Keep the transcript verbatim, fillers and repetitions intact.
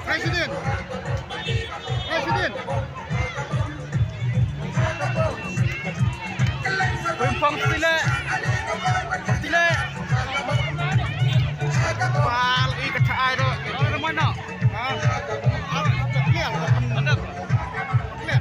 President. President. Ping pong tile. Tile. Bal i ka chai do. Ano naman no? Ha? Clear. Clear.